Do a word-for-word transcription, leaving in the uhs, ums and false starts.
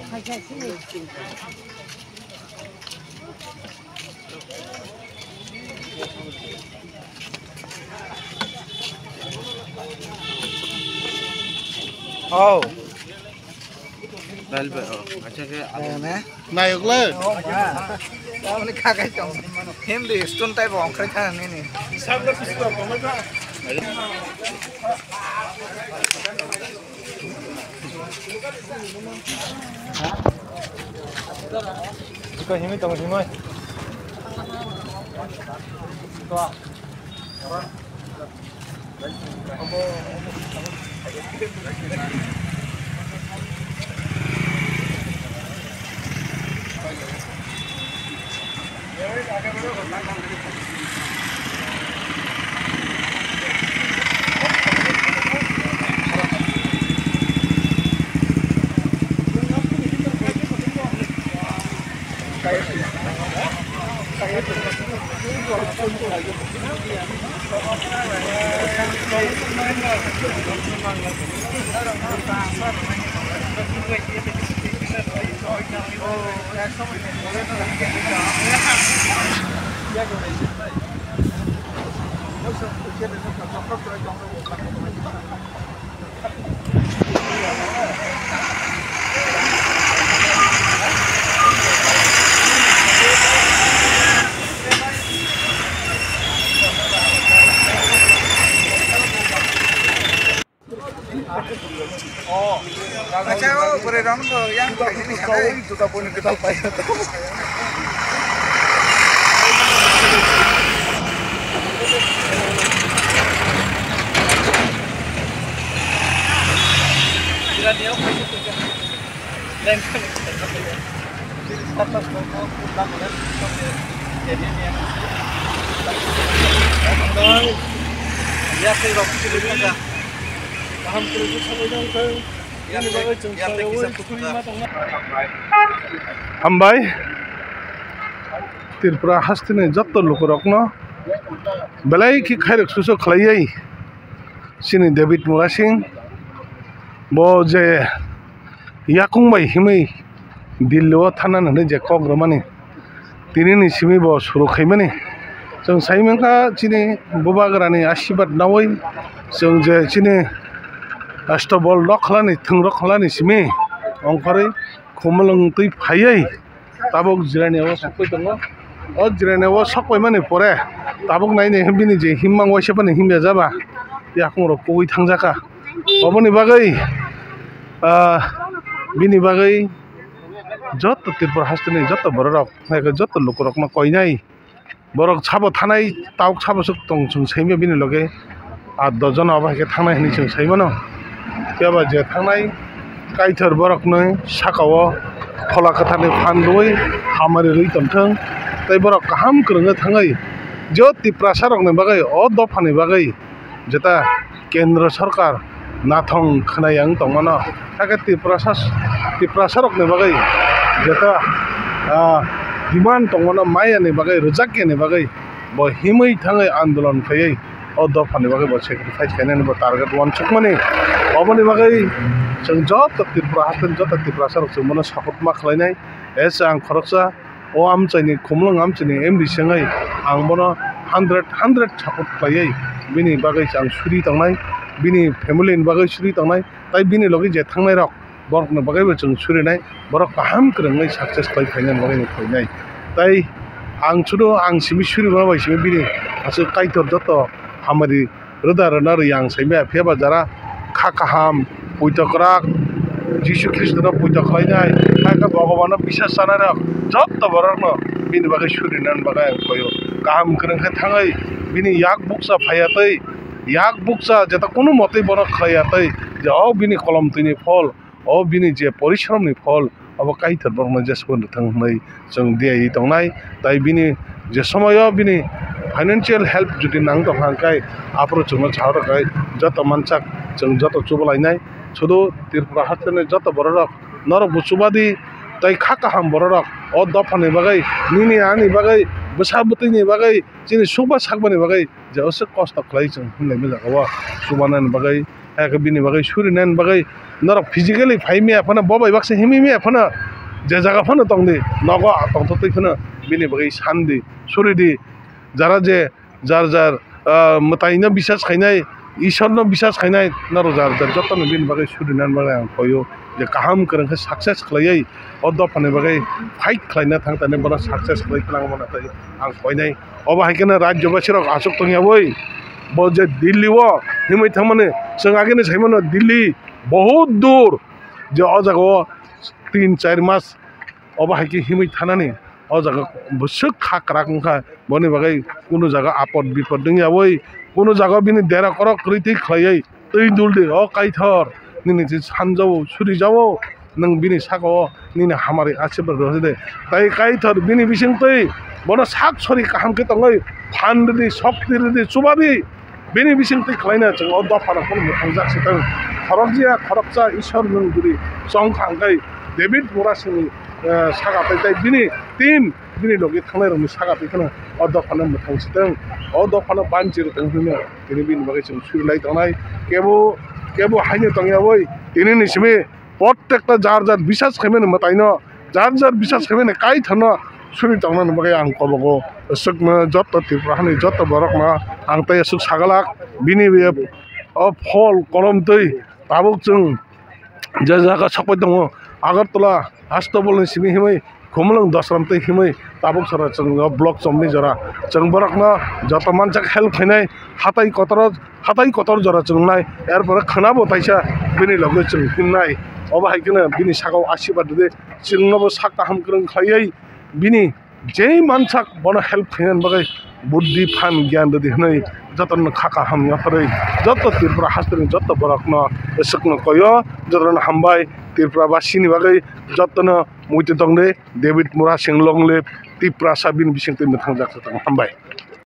Oh. Dal ba, oh, acha ke alu. Nayok le. Oh, ma. Tamoni khakai tong. Hindi stone type ongkhai thang nini. Ito himi tong himi. Ito. Hambai. Tripura hasteni jotto lukurokno belai khe khairok susu khlaiwi chini David Murasing bo je yakung bai himwi Delhi o thanani hwnwi je kok rwmani, tinini simi bo suru khaimani. Chwng sai mankha chini bubagrani asirwad naui chwng je chini astabol rok khlani, thwng rok khlani simi ongkhorwi khumulwng twi phaiwi tabuk jirani o sokwi tongo. O jirani o sokpaimani pore tabuk nai nai bini je himmang waisa phano himya jaba yakung rok kubui thangjakha. Oboni bagwi, ah, bini bagwi joto Tripura hasteni joto bororok, hai khe joto lukurokno koinai. Borok sabo thanai, tabuk sabo swk tong chwng saimya bini loge. Aa, dojon abo hai khe thangnai hinwi chwng sai mano. Phiya ba je thangnai Kaitor borokni saka-o Phola Kwtharni phan rwui hamari rwui tongthwng. Tei borok kaham kwrwngwi thangwi je o Tiprasarokni bagwi, o dophani bagwi jeta kendro sorkar nathong khwnai ang tongmano, hakhe Tiprasa, Tiprasarokni bagwi jeta, ah, demand tongmano, mayani bagwi, rwjakyani bagwi bo himwi thangwi andolon khaiwi o dophani bagwi bo sacrifice khainani bo target wansukmani. Oboni bagwi chwng joto Tripura hasteni joto Tiprasarok chwng bono support ma khlainai. As ang khoroksa, o amchaini, Khumulwng amchaini M D C wngwi ang bono hundred, hundred support khlaiwi bini bagwi ang suri tongnai, bini family ni bagwi suri tongnai, tei bini logi je thangnairok borokni bagwibo chwng surinai, borok kaham kwrwngwi success khlai phainani bagwi phainai. Tei ang sudu ang simi suri mano bai simi bini aswk Kaitor joto hamari rwda rwna rwi ang saimaya, phiya ba jara kha kaham, puitokrak, Jisu Khristono puitok khlainai, hakhe Bhagwano bisas sanairok joto borokno bini bagwi surinani bagwi ang khoyo. Kaham kwrwng khe thangwi bini yak bukcha phaiya tei yak bukcha jeta kunu motwi bono khlaiya tei je o bini kolom twini phol, o bini je porishromni phol, obo Kaitor borokno jesabo rwthang hwnwi chwng diyaui tongnai. Tai bini je somoio bini financial help jodi nang tongkha hwnkhe aphuru chwngno sawi rwkha, joto mansak chwng joto chubalainai. Sudu Tripura hasteni joto bororok norokbo chubadi, tai kha kaham bororok o dophani bagwi, nini ani bagwi, bwsa bwtwini bagwi, chini sukba sakbani bagwi je aswk kosto khlai chwng hwnlaima jagao chubanani bagwi Khe bini bagwi surinani bagwi norok physically phai maya phano, bo bai baksa himwi maya phano, je jaga phano tongdi, nogo tongthoktwi phano bini bagwi sandi, suridi. Jara je jar jar, ah, mwtaino bisas khainai, Isorno bisas khainai, norok jar jar jotono bini bagwi surinani bagwi ang koio je kaham kwrwng khe success khlaiwi o dophani bagwi fight khlaina thang thani bono success khlai twlang mano tei ang koinai. Obo hai kheno rajyobasirok aswk tongyawi bo je Delhi o himwi thangmani, chwng agini saimano Delhi bahut dur, je o jaga o tin char mas obo hai khe himwi thanani, o jaga bwswk kha kwrak wngkha, boni bagwi kunu jaga apod bipod wngyawi, kunu jaga bini dera korok kwrwi twi khlaiwi twi duldi, o Kaithor, nini je sanjao, surijao, nwng bini saka o nini hamari asirwad rwdi. Tai Kaithor bini bisingtwi bono sak sori kaham khe tongwi phan rwdi, sokti rwdi, chubadi. Bini bisingtwi khlaina chwng o dopha rok phano mwthang jak se tong. Khorokjia khoroksa Isor nwng jodi chong kha hwnkhe David Murasingni, eh, saka twi tei bini team bini logi thangnai rokni saka twi kheno o dopha no mwthang se tong. O dopha no banchi rw tong hwnwi tini bini bagwi chwng suri lai tongnai. Kebo, kebo haino tongya oi tini ni simi Prottekta jar jar bisas khaimani mwtaino, jar jar bisas khaimani Kaithorno suri tongnani bagwi ang kobogo. Aswkno joto Tripura hani joto borokno ang tei aswk sagalak, bini o phol kolom twi tabuk chwng je jaga sokpai tongo, Agartala, Astabalni simi himwi Khumulwng Dosram tei himwi tabuk sora chwng o block chomni jora chwng borokno joto mansak help khainai, hatai kotor hatai kotor jora chwng nai, er pore khwnabo taisa bini logi chwng himnai. Obo hai kheno bini saka o asirwad rwdi, chwngnobo sak kaham kwrwng khlaiwi bini jei mansak bono help khainani bagwi buddhi phan gyan rwdi hwnwi jotono kha kaham yapharwi joto Tripura hasteni joto borokno aswkno koyo, jotono hambai Tripura basini bagwi jotono muitu tongdi. David Murasing long live Tiprasa bini bisingtwi mwthang jak se tong hambai.